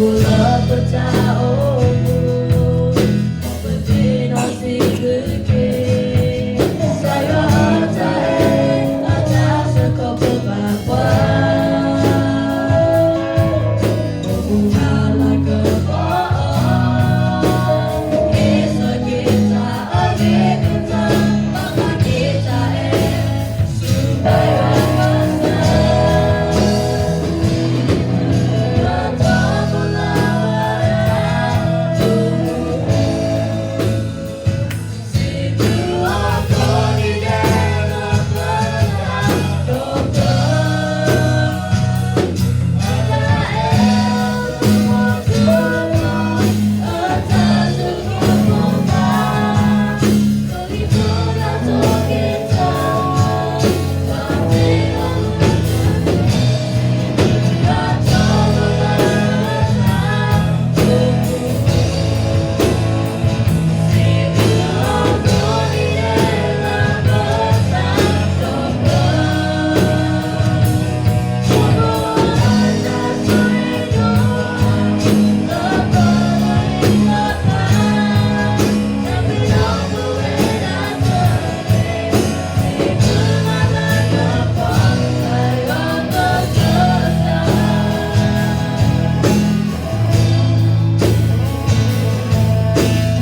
လၢပတၢ်အိၣ်မူ, ပသ့ၣ်နီၣ်ဆံးသုတက့ၢ်. ကစၢ်ယွၤအတၢ်အဲၣ်, အတၢ်ဆၢကတီၢ်ဘၣ်ပှၤ, အိၣ်မူမၤလၤကပီၤအီၤ, ဟ့ၣ်ဆၢက့ၤတၢ်အဂ့ၤကတၢၢ်, ဘၣ်သး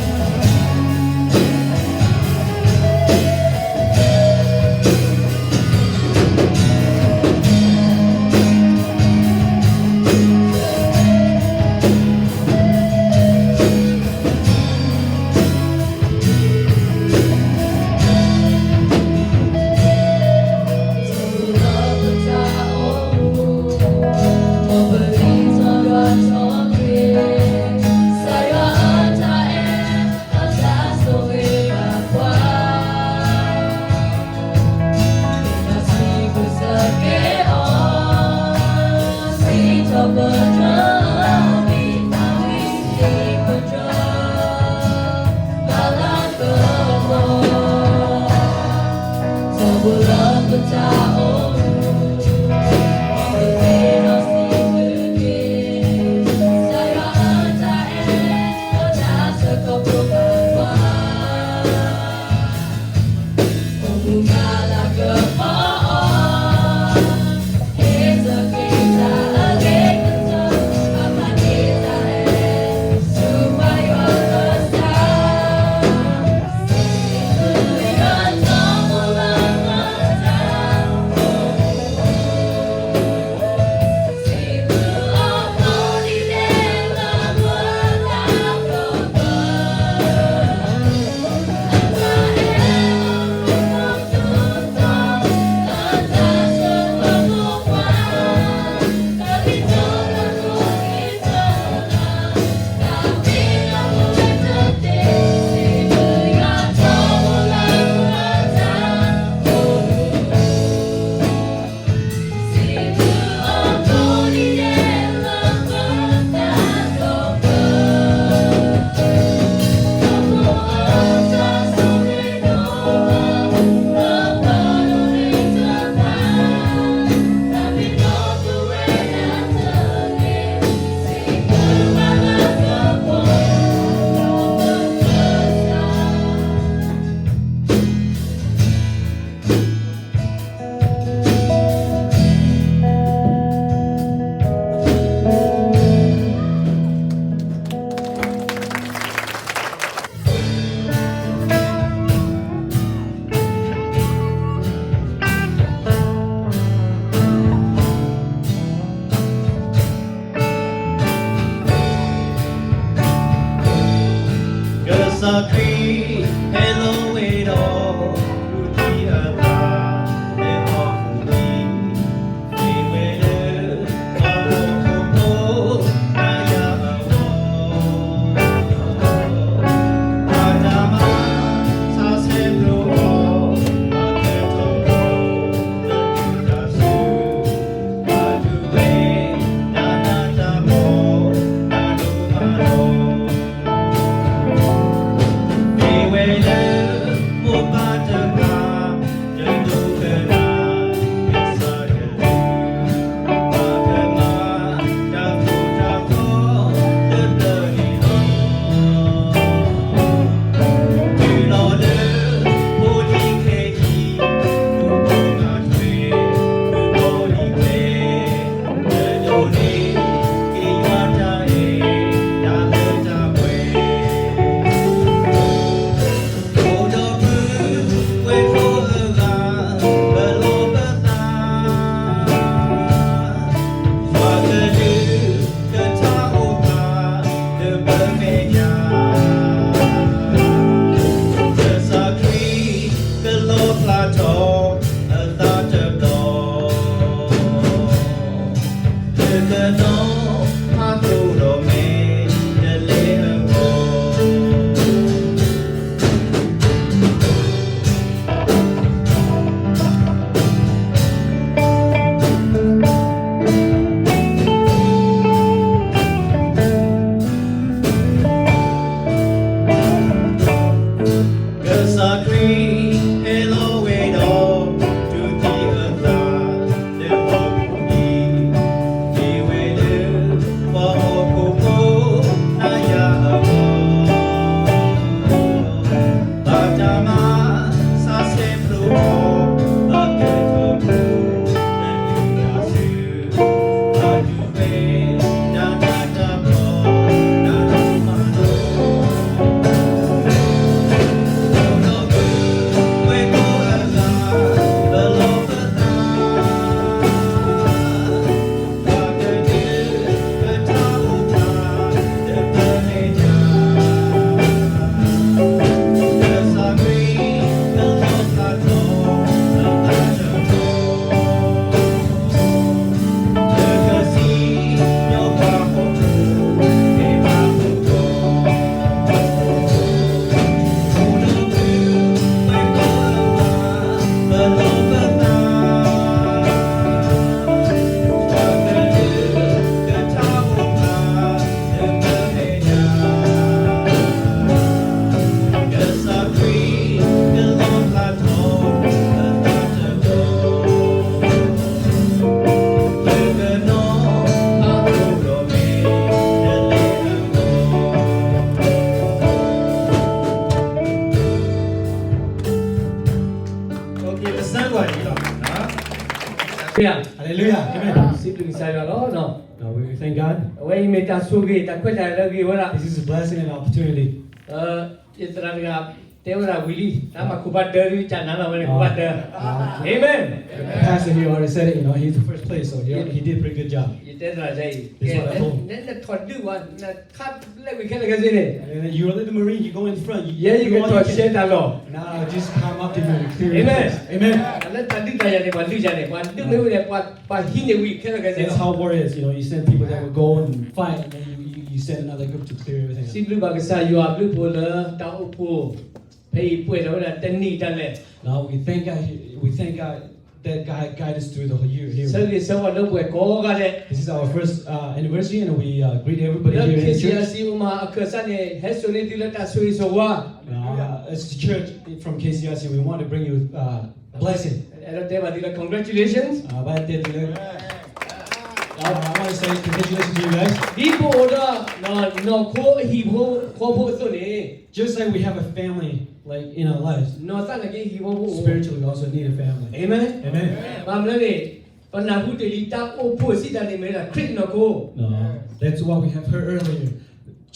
က့ၤတၢ်အဲၣ် Hallelujah. Amen. စံးဘျုးကစၢ်ယွၤလီၤ. No, we thank God. အဝဲအံၤမ့ၢ်တၢ်ဆိၣ်ဂ့ၤ တၢ်ခွဲးတၢ်ယာ်လၢအဂ့ၤဝဲဒၣ်. This is a blessing and opportunity. ယသရၣ်တဂၤတဲဝဲဒၣ်ဝံၤလံ, တၢ်မၤခိၣ်ဘၣ်ဒၢဒုး တၢ်နါလီၤဝဲန့ၣ် ခိၣ်ဘၣ်ဒၢ. Amen. The pastor here already said it, you know, he's the first place, so he, he did a pretty good job. ယတဲသရၣ်ဒ်အံၤ, နထီၣ်ဒုးဝဲ, နခါလဲၣ်ဝံၤခဲလၢာ်ခဲဆ့န့ၣ်, you're a little Marine, you go in front, you, ယဲယကထီၣ်ရှဲတၢ်လီၢ်. Now just come up to me clear. Amen. Amen. လၢတၢ်ဒုးတၢ်ယၤန့ၣ် ပှၤဒုးယၤန့ၣ်, ပှၤဒုးမ့ၢ်ဝဲန့ၣ် ပှၤဟံးန့ၢ်ဝံၤခဲလၢာ်ခဲဆ့လီၤ. That's how war is, you know, you send people that will go and fight, and then you, you, you send another group to clear everything up. စံးဘျုးဘၣ်ကစၢ်ယွၤအဘျုးအဖှိၣ်လၢတၢ်အိၣ်ဖှိၣ် ဖဲအံၤပှဲၤထီၣ်ဝဲဒၣ်တနံၣ်ဒၣ်လဲာ်. Now we thank God, we thank God that God guide us through the whole year here. ဆၢဂ့ၤဆၢဝါလၢပှဲၤကိးဂၤဒဲး. This is our first uh, anniversary and we uh, greet everybody here in the church. လၢ K C R C အိၣ်မးအခၢၣ်စးန့ၣ် ဟဲစိာ်န့ၢ်သုလၢတၢ်ဆိၣ်ဂ့ၤဆိၣ်ဝါ. Uh, as the church from K C R C, we want to bring you uh, blessing. အဲၣ်ဒိးတဲဘၣ်သုလၢ congratulations. Uh, ဘၣ်တဲသုလၢ I want to say congratulations to you guys. ဒ်ပအိၣ်ဒီး နီၢ်ခိအဟံၣ်ဖိ ဃီဖိအသိးန့ၣ်, Just like we have a family, like in our lives, နီၢ်သးနာ်က့ဟံၣ်ဖိဃီဖိ spiritually we also need a family. Amen. Amen. ဘၣ်မနုၤလဲၣ်န့ၣ်, ပနၢ်ဟူတ့ၢ်လံ တၢ်အိၣ်ဖှိၣ်စံးတၢ်န့ၣ်မ့ၢ်ဝဲဒၣ်ခရံာ်နီၢ်ခိ. No, that's what we have heard earlier.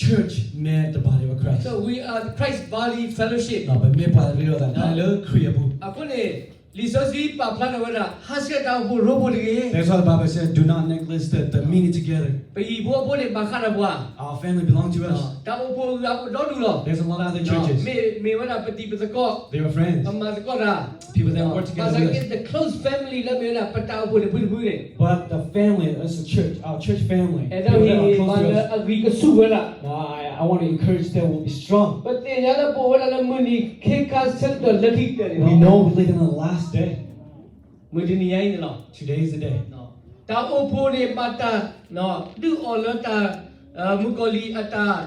Church met the body of Christ. So we are the Christ body fellowship. ပမ့ၢ်ပှၤရ့လိာ်သးဖဲလၢခရံာ်အပူၤ. အဃိန့ၣ် လံာ်စီဆှံပာ်ဖျါထီၣ်ဝဲဒၣ် ဟးဆှဲးတၢ်အိၣ်ဖှိၣ်ရိဖှိၣ်တဂ့ၤ. That's why the Bible says, do not neglect the, the meeting together. ပဟံၣ်ဖိဃီဖိန့ၣ် ဘၣ်ဃးဒီးပှၤ, our family belong to us. တၢ်အိၣ်ဖှိၣ်အဂၤအိၣ်ဒီဒူၣ်လီၤ. There's a lot of other churches. မ့ၢ်မ့ၢ်ဝဲဒၣ်ပတံၤပသကိး, they are friends, ပမၤသကိးတၢ်, people that work together with us. ဘၣ်ဆၣ်က့ the close family လၢမ့ၢ်ဝဲဒၣ် ပတၢ်အိၣ်ဖှိၣ်န့ၣ် ဖုတဖုန့ၣ်, But the family as a church, our church family, အဲၣ်ဒိးဟ့ၣ်ပှၤလၢအဂံၢ်ကဆူၣ်ဝဲဒၣ်. Now, I, I want to encourage that we'll be strong. ပသ့ၣ်ညါလၢပအိၣ်ဝဲဒၣ်လၢမုၢ်နံၤခ့ခါဆၢကတီၢ်လၢခံကတၢၢ်န့ၣ်လီၤ. We know we live in the last day. မုၢ်တနံၤညါအံၤန့ၣ်လီၤ. Today is the day. တၢ်အိၣ်ဖှိၣ်န့ၣ်ဘၣ်တၢ်ဒုးအီၤလၢတၢ် မုၣ်ကီၤလံၢ်အတၢ်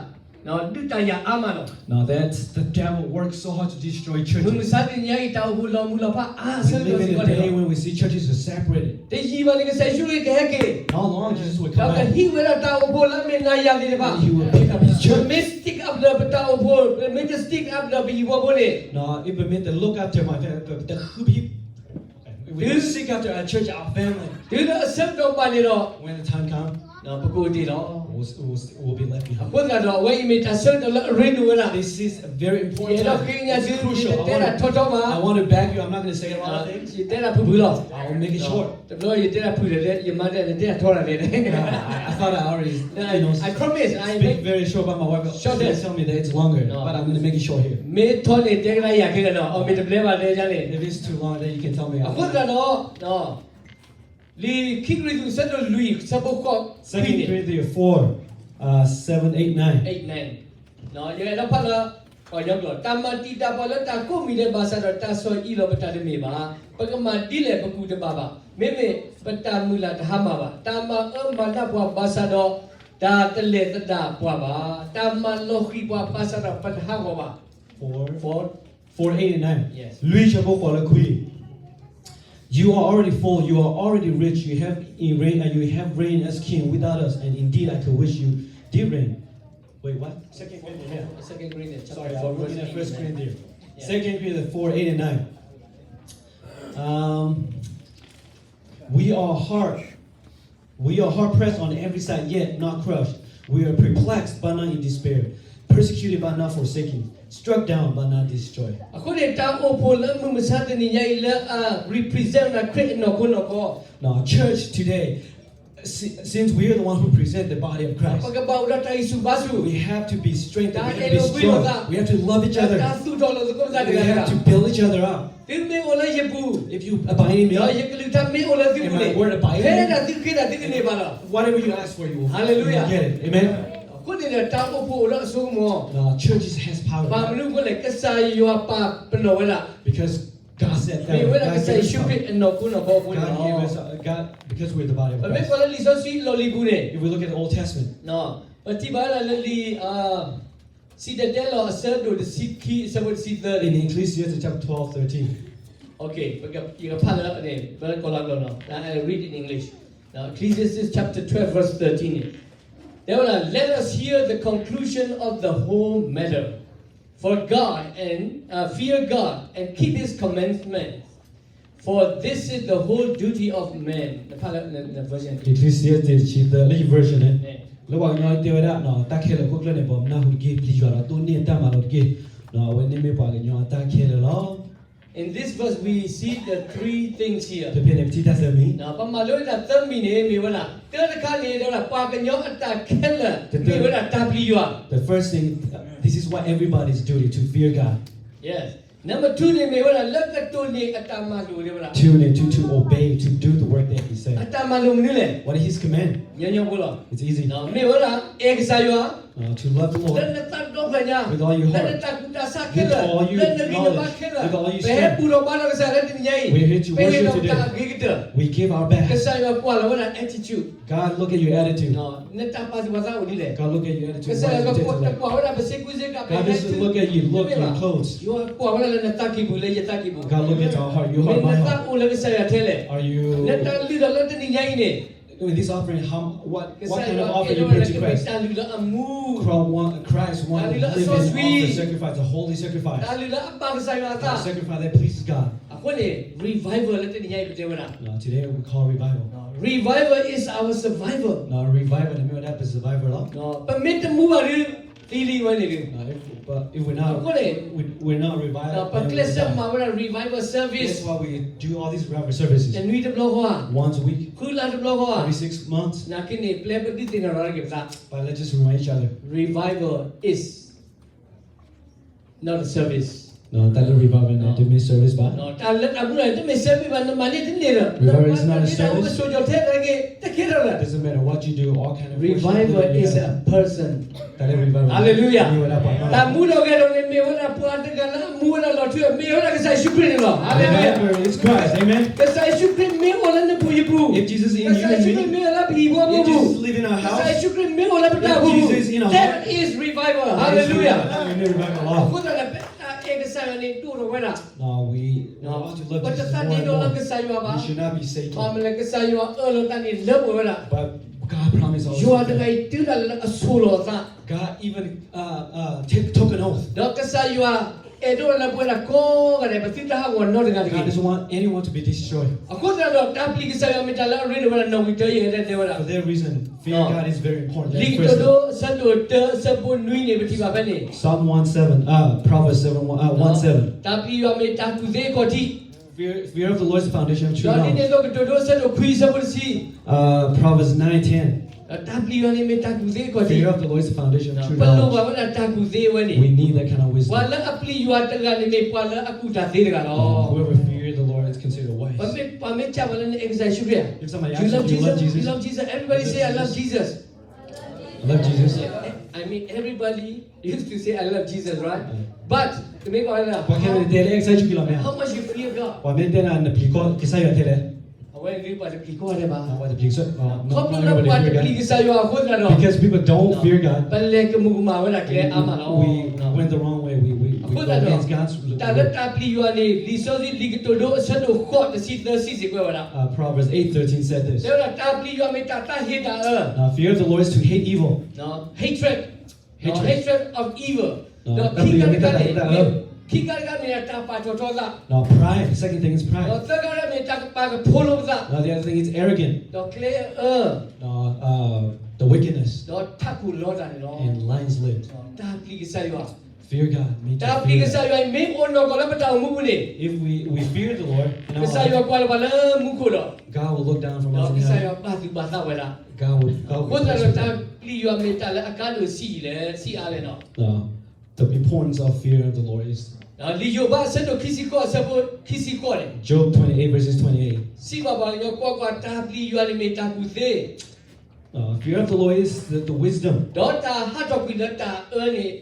ဒုးတၢ်ယၤအါမးလီၤ. Now that's the devil works so hard to destroy churches. မုၢ်မဆါတနံၤညါအံၤ တၢ်အိၣ်ဖှိၣ်လီၤမုၢ်လီၤဖးအါဆၢကတီၢ်စ့ၢ်ကီးန့ၣ်လီၤ. We live in the day when we see churches are separated. တယံာ်ဘၣ်န့ၣ် ကစၢ်ယ့ၣ်ၡူးခရံာ်ကဟဲက့ၤ. Not long Jesus will come back. ဒီးကဟံးဝဲဒၣ်တၢ်အိၣ်ဖှိၣ်လၢအမ့ၢ်နၤယၤသ့ၣ်တဖၣ်. And he will pick up his church. ပမ့ၢ် stick up ဒီးပတၢ်အိၣ်ဖှိၣ်, ပမ့ၢ်တ stick up ဒီးပဟံၣ်ဖိဃီဖိန့ၣ်, Now if we make the look after my family, the, the, if we don't seek after our church, our family, တုၤလၢအဆၢကတီၢ်ဘၣ်န့ၣ်ဒီး when the time comes, ပကအိၣ်တ့ၢ်လီၤ. We'll, we'll, we'll be left behind. အဃိသတးဒီး အဝဲအံၤမ့ၢ်တၢ်ဆၢကတီၢ်လၢအရ့ဒိၣ်ဝဲဒၣ်. This is very important time. ယအဲၣ်ဒိးဃ့ကညးသု, it's crucial. ယတတဲတၢ်ထီထီဘၣ်. I want to beg you, I'm not going to say a lot of things. ယတဲတၢ်ဖုၣ်ဖုၣ်လီၤ. I'll make it short. တဘျီယတဲတၢ်ဖုၣ်ဒီး ယမါတဲ နတဲတၢ်ထီတၢ်လဲၣ်. I thought I already, you know, I promise, I speak very short, but my wife, she's telling me that it's longer, but I'm going to make it short here. မ့ၢ်ထီန့ၣ် တဲကဒါယၤခဲလၢာ်နီၤ, အမ့ၢ်တဘျဲဘၣ်တဲယၤန့ၣ်. If it's too long, then you can tell me. အဃိသတးဒီး လံာ်ခံကရံၣ်သူး အဆၢဒိၣ်လွံၢ် အဆၢဖိဃိး Second Corinthians four, uh, seven, eight, nine. ယအဲၣ်ဒိးဖးလၢ ပှၤကညီကျိာ်, တၢ်မၤတံာ်တာ်ပှၤလၢတၢ်ကိးမံၤဒဲးဘၣ်ဆၣ်ဒီး တၢ်ဆီၣ်အံၣ်လီၤပတၢ်တမ့ၢ်ဘၣ်. ပကမၤဒ်လဲၣ်ပကူၣ်တဘၣ်ဘၣ်. မ့မ့ၢ်ပတၢ်မုၢ်လၢ်တဟါမၢ်ဘၣ်. တၢ်မၤအၢမၤနးပှၤဘၣ်ဆၣ်ဒီး တၢ်တလဲၤသဒၣ်ပှၤဘၣ်. တၢ်မၤလီၤဃံၤပှၤဘၣ်ဆၣ်ဒီး ပတဟးဂီၤဘၣ်. Four, four, eight and nine. Yes. လွံၢ်ဆၢဖိဃိးလၢခွံ. You are already full, you are already rich, you have in reign, and you have reigned as king without us, and indeed I could wish you did reign. Wait, what? Second Corinthians. Yeah. Second Corinthians. Sorry, chapter I'm looking at First Corinthians. Yeah. Second Corinthians four, eight and nine. Um, we are hard We are hard pressed on every side, yet not crushed. We are perplexed, but not in despair. Persecuted, but not forsaken. Struck down, but not destroyed. အဃိန့ၣ် တၢ်အိၣ်ဖှိၣ်လၢမုၢ်မဆါတနံၤညါအံၤ လၢအ represent ဝဲဒၣ်ခရံာ်အနီၢ်ခိနီၢ်ခီ. Now, church today, si-, since we are the one who present the body of Christ, ပကဘၣ်အိၣ်ဒီးတၢ်ဂံၢ်ဆူၣ်ဘါဆူၣ်, we have to be strengthened, we have to be strong, တၢ်အဲၣ်လိာ်ကွံလိာ်သး, we have to love each other, တၢ်သူၣ်ထီၣ်လိာ်သကိးပသးတဂၤတဂၤ, we have to build each other up. သုမ့ၢ်အိၣ်လၢယပူၤ, if you abide in me, ဒီးယကလုၢ်ကထါမ့ၢ်အိၣ်လၢသုပူၤန့ၣ်, and my word abide in you, ဖဲဒၣ်သုဃ့တၢ်သုကန့ၢ်ဘၣ်လီၤ. Whatever you ask for, you will, you will get it. Hallelujah. Amen. အဃိန့ၣ်ဒီး တၢ်အိၣ်ဖှိၣ်အိၣ်လၢအစိကမီၤ, the churches has power. ဘၣ်မနုၤအဃိလဲၣ်, ကစၢ်ယွၤပာ်ပနီၣ်ဝဲဒၣ်, because God said that, မ့ၢ်ဝဲဒၣ်ကစၢ်ယ့ၣ်ၡူးခရံာ်အနီၢ်ခိနီၢ်ခီအဃိန့ၣ်လီၤ. God gave us, uh, God, because we're the body of Christ. ပမ့ၢ်ကွၢ်လၢလံာ်စီဆှံအလီၢ်လံၤပူၤန့ၣ်, if we look at the Old Testament, ပထံၣ်ဘၣ်ဝဲဒၣ်လၢလံာ် စံၣ်တဲၤတဲလီၤအဆၢဒိၣ်တဆံခံ အဆၢဖိတဆံသၢ, in Ecclesiastes chapter twelve, thirteen. Okay, ယကဖးလၢန့ၣ် လၢကီၢ်လၤကျိာ်နီၤ, I read in English. Now, Ecclesiastes chapter twelve, verse thirteen န့ၣ်, တဲဝဲဒၣ်, Let us hear the conclusion of the whole matter. For God and, uh, fear God and keep his commandments. For this is the whole duty of man. နဖတ်လၢန version. Ecclesiastes တဆံသၢ လၢယ version န့ၣ်, လၢပှၤကညီတဲဝဲဒၣ် တၢ်ခဲလၢာ်ခိၣ်ကျၢၢ်န့ၣ် ပှၤမနၢ်ဟူတက့ၢ် ပျံၤယွၤဒီး တိၢ်န့ၢ်တၢ်မၤလိာ်တက့ၢ်. အဝဲန့ၣ်မ့ၢ်ပှၤကညီအတၢ်ခဲလၢာ်လီၤ. In this verse, we see the three things here. ဖဲဖဲန့ၣ် ပထံၣ်တၢ်သၢမံၤ, ပမၤလိဝဲဒၣ်သၢမံၤန့ၣ် မ့ၢ်ဝဲဒၣ် တၢတခါန့ၣ် တဲဝဲဒၣ် ပှၤကညီအတၢ်ခဲလၢာ် မ့ၢ်ဝဲဒၣ်တၢ်ပျံၤယွၤ. The first thing, this is what everybody's duty, to fear God. Yes. နံပါတ် twoန့ၣ် မ့ၢ်ဝဲဒၣ် လၢကတိၢ်န့ၢ်အတၢ်မၤလိာ်တဲဝဲဒၣ် Two, to, to obey, to do the work that he said. အတၢ်မၤလိာ်မနုၤလဲၣ်. What is his command? ညီညီဖိလီၤ. It's easy. မ့ၢ်ဝဲဒၣ် အဲၣ်ကစၢ်ယွၤ To love the Lord လၢနသးဒီဖျၢၣ်ညါ, with all your heart, လၢနတၢ်ကူၣ်တၢ်ဆးခဲလၢာ်, with all your knowledge, with all your strength. လၢနဂံၢ်နဘါခဲလၢာ်, ပဟဲပူၤဒီးဘါဒီးကစၢ်လၢတနံၤညါအံၤ, We're here to worship you today. ပဟ့ၣ်လီၤပတၢ်အဂ့ၤကတၢၢ်. We give our best. ကစၢ်ယွၤကွၢ်လီၤဝဲဒၣ် attitude. God look at your attitude. နတၢ်ပာ်သူၣ်ပာ်သးအိၣ်ဒ်လဲၣ်. God look at your attitude. ကစၢ်ယွၤတကွၢ်ဝဲဒၣ်ပစ့ကူစ့ကၤ God doesn't look at you, look at your clothes. ယွၤကွ၁းဝဲဒၣ်လၢနသးကံၢ်ပူၤ လၢယသးကံၢ်ပူၤ, God look at our heart, your heart, my heart. နသးအိၣ်လၢကစၢ်ယွၤထဲလဲၣ်. နတၢ်လုၢ်ဒီးလၢတနံၤညါအံၤန့ၣ် This offering, how, what, what kind of offer you bring to Christ? တၢ်လုၢ်လၢအမူ, Christ want to live in offer sacrifice, a holy sacrifice, တၢ်လုၢ်လၢအဘၣ်ကစၢ်ယွၤအသး, a sacrifice that pleases God. အဃိန့ၣ် revival လၢတနံၤညါအံၤပတဲဝဲဒၣ်, Today we call revival. Revival is our survival. Revival န့ၣ်မ့ၢ်ဝဲဒၣ်ပ survival လီၤ. ပမ့ၢ်တမူဘၣ်ဒီး သံလံဝဲန့ၣ်ဒီး, အဃိန့ၣ် ပကျဲးစၢးမၤဝဲဒၣ် revival service, that's why we do all these revival services, တနွံတဘျီဃီဧါ, once a week, ဃုလါတဘျီဃီဧါ, every six months. နာ်က့န့ၣ် ပျဲပဒုးသ့ၣ်နီၣ်ထီၣ်တက့ၢ်ပသး, but let's just remind each other, revival is not a service. တၢ်လၢ revival န့ၣ် တမ့ၢ် service ဘၣ်. တၢ်လၢတၢ်မူန့ၣ် တမ့ၢ် service ဘၣ်, နမၤန့ၢ်တန့ၢ်ဒီး revival is not a service. နမၤန့ၢ်တၢ်အိၣ်ကဆိးကီၤထဲတဂ့ၤ တကဲထီၣ်လၢ Doesn't matter what you do, all kind of worship, revival is a person. တၢ်လၢ revival န့ၣ် Hallelujah. မ့ၢ်ဝဲဒၣ်ပှၤနီၢ်, တၢ်မူဒီးဂဲၤဒီးန့ၣ် မ့ၢ်ဝဲဒၣ်ပှၤတဂၤလၢအမူဝဲဒၣ်လီၤထူ, မ့ၢ်ဝဲဒၣ်ကစၢ်ယ့ၣ်ၡူးခရံာ်န့ၣ်လီၤ. Hallelujah. Remember, it's Christ. Amen. ကစၢ်ယ့ၣ်ၡူးခရံာ်မ့ၢ်အိၣ်လၢနပူၤယပူၤ, if Jesus is in you and me, ကစၢ်ယ့ၣ်ၡူးခရံာ်မ့ၢ်အိၣ်လၢပဟံၣ်ဖိဃီဖိပူၤ, if Jesus is living in our house, ကစၢ်ယ့ၣ်ၡူးခရံာ်မ့ၢ်အိၣ်လၢပတၢ်အိၣ်ဖှိၣ်ပူၤ, if Jesus is in our heart, that is revival. Hallelujah. တၢ်မ့ၢ် revival လီၤ. အဃိသတးဒီး ပတၢ်အဲၣ်ကစၢ်ယွၤန့ၣ် ဒိၣ်ထီၣ်ဝဲဒၣ် We, we ought to love Jesus more and more. ပတသးဒ့ဒီလၢကစၢ်ယွၤဘၣ်. We should not be Satan. ဘၣ်မနုၤလဲၣ် ကစၢ်ယွၤအၢၣ်လီၤတၢ်န့ၣ်လၢပှဲၤဝဲဒၣ်, But God promised us something. ယွၤတဂၤအံၤ တုၤဒၣ်လဲာ်လၢအဆိၣ်လီၤအသး, God even, uh, uh, take, took an oath. ဒီးကစၢ်ယွၤအဲၣ်ဒိးလၢပဝဲဒၣ်ကိးဂၤဒဲး ပသုတဟးဂီၤနီတဂၤတဂ့ၤ. God doesn't want anyone to be destroyed. အဃိသတးဒီး တၢ်ပျံၤကစၢ်ယွၤမ့ၢ်တၢ်လၢအရ့ဒိၣ်ဝဲဒၣ် နီၣ်ဂံၢ်တၢအံၤ ဟဲတဲဝဲဒၣ်. For that reason, fear God is very important. လံာ်ကတိၤဒိ အဆၢဒိၣ်တၢ အဆၢဖိနွံန့ၣ် ပထံၣ်ဘၣ်ဖဲန့ၣ်, Psalm one seven, uh, Proverbs seven, uh, one seven. တၢ်ပျံၤယွၤမ့ၢ်တၢ်ကူၣ်သ့အခီၣ်ထံး, Fear, fear of the Lord is the foundation of true knowledge. ဒီးဒ်န့ၣ်အသိး ကတိၤဒိ အဆၢဒိၣ်ခွံ အဆၢဖိတဆံ, Uh, Proverbs nine ten. တၢ်ပျံၤယွၤန့ၣ်မ့ၢ်တၢ်ကူၣ်သ့အခီၣ်ထံး, Fear of the Lord is the foundation of true knowledge. ပလိၣ်ဘၣ်ဝဲဒၣ်တၢ်ကူၣ်သ့အဝဲန့ၣ်, We need that kind of wisdom. ပှၤလၢအပျံၤယွၤတဂၤန့ၣ်မ့ၢ်ပှၤလၢအကူၣ်တၢ်သ့တဂၤလီၤ. Whoever fear the Lord is considered wise. ပှၤမ့ၢ်, ပှၤမ့ၢ်စံးဘၣ်လၢနအဲၣ်ကစၢ်ယ့ၣ်ၡူးခရံာ်ဧါ, If somebody asks you, "Do you love Jesus?" You love Jesus? You love Jesus? Everybody say, "I love Jesus." I love Jesus. I mean, everybody used to say, "I love Jesus," right? But တမ့ၢ်ဘၣ်ဝဲဒၣ် ပှၤခဲလၢာ်တဲလၢအဲၣ်ကစၢ်ယ့ၣ်ၡူးခရံာ်လီၤမ့ၢ်ဧါ, How much you fear God? ပှၤမ့ၢ်တဲနၤ နပျံၤကစၢ်ယွၤထဲလဲၣ်, အဝဲန့ၣ်ပှၤတပျံၤကီၢ်ထဲဘၣ်, ပှၤတပျံၤကစၢ်, ခီဖျိလၢပှၤတပျံၤကစၢ်ယွၤအဃိသတးဒီး Because people don't fear God, ပလဲၤကမူးကမၣ်ဝဲဒၣ်ကျဲအါမးလီၤ. We went the wrong way. We, we, we အဃိသတးဒီး went against God's law. တၢ်လၢတၢ်ပျံၤယွၤန့ၣ် လံာ်စီဆှံလံာ်ကတိၤဒိ အဆၢဒိၣ်ဃိး တဆံသၢ စံးစ့ၢ်ကီးဝဲဒၣ်, Uh, Proverbs eight thirteen said this. တဲဝဲဒၣ် တၢ်ပျံၤယွၤမ့ၢ်တၢ်သးဟ့တၢ်အၢ, Now, fear of the Lord is to hate evil. Hatred. Hatred. Hatred of evil. ဒီးခံခါတခါန့ၣ်, ခံခါတခါမ့ၢ်ဒၣ်တၢ်ပာ်ထီၣ်ထီသး, Now, pride. The second thing is pride. ဒီးသၢခါတခါမ့ၢ်တၢ်ပာ်ကဖိလိာ်ပသး, Now, the other thing is arrogant. ဒီးကျဲအအၢ, Now, uh, the wickedness. ဒီးထးခိၣ်လီတၢ်န့ၣ်လီၤ. And lying lips. တၢ်ပျံၤကစၢ်ယွၤ, Fear God. တၢ်ပျံၤကစၢ်ယွၤအံၤ မ့ၢ်အိၣ်နီၢ်ကီၢ်လၢပတၢ်အိၣ်မူပူၤန့ၣ်, If we, we fear the Lord, ကစၢ်ယွၤကွၢ်လၢပှၤလၢမူခိၣ်ဒီး, God will look down from heaven. ဒီးကစၢ်ယွၤဘၣ်သူၣ်ဘၣ်သးဝဲဒၣ်. God will, God will. အဃိသတးဒီး တၢ်ပျံၤယွၤမ့ၢ်တၢ်လၢအကါဒိၣ်ဆံးအံၤလဲၣ်, ဆံးအါလဲၣ်နီၤ. The importance of fear of the Lord is, လံာ်ယိၤဘး အဆၢဒိၣ်ခံဆံဃိး အဆၢဖိခံဆံဃိးန့ၣ်, Job twenty-eight verses twenty-eight. စံးဘၣ်ပှၤကညီကွၢ်ကွၢ်, တၢ်ပျံၤယွၤန့ၣ်မ့ၢ်တၢ်ကူၣ်သ့ Uh, fear of the Lord is the, the wisdom. ဒီးတၢ်ဟးထီၣ်ကွံာ်လၢတၢ်အၢန့ၣ်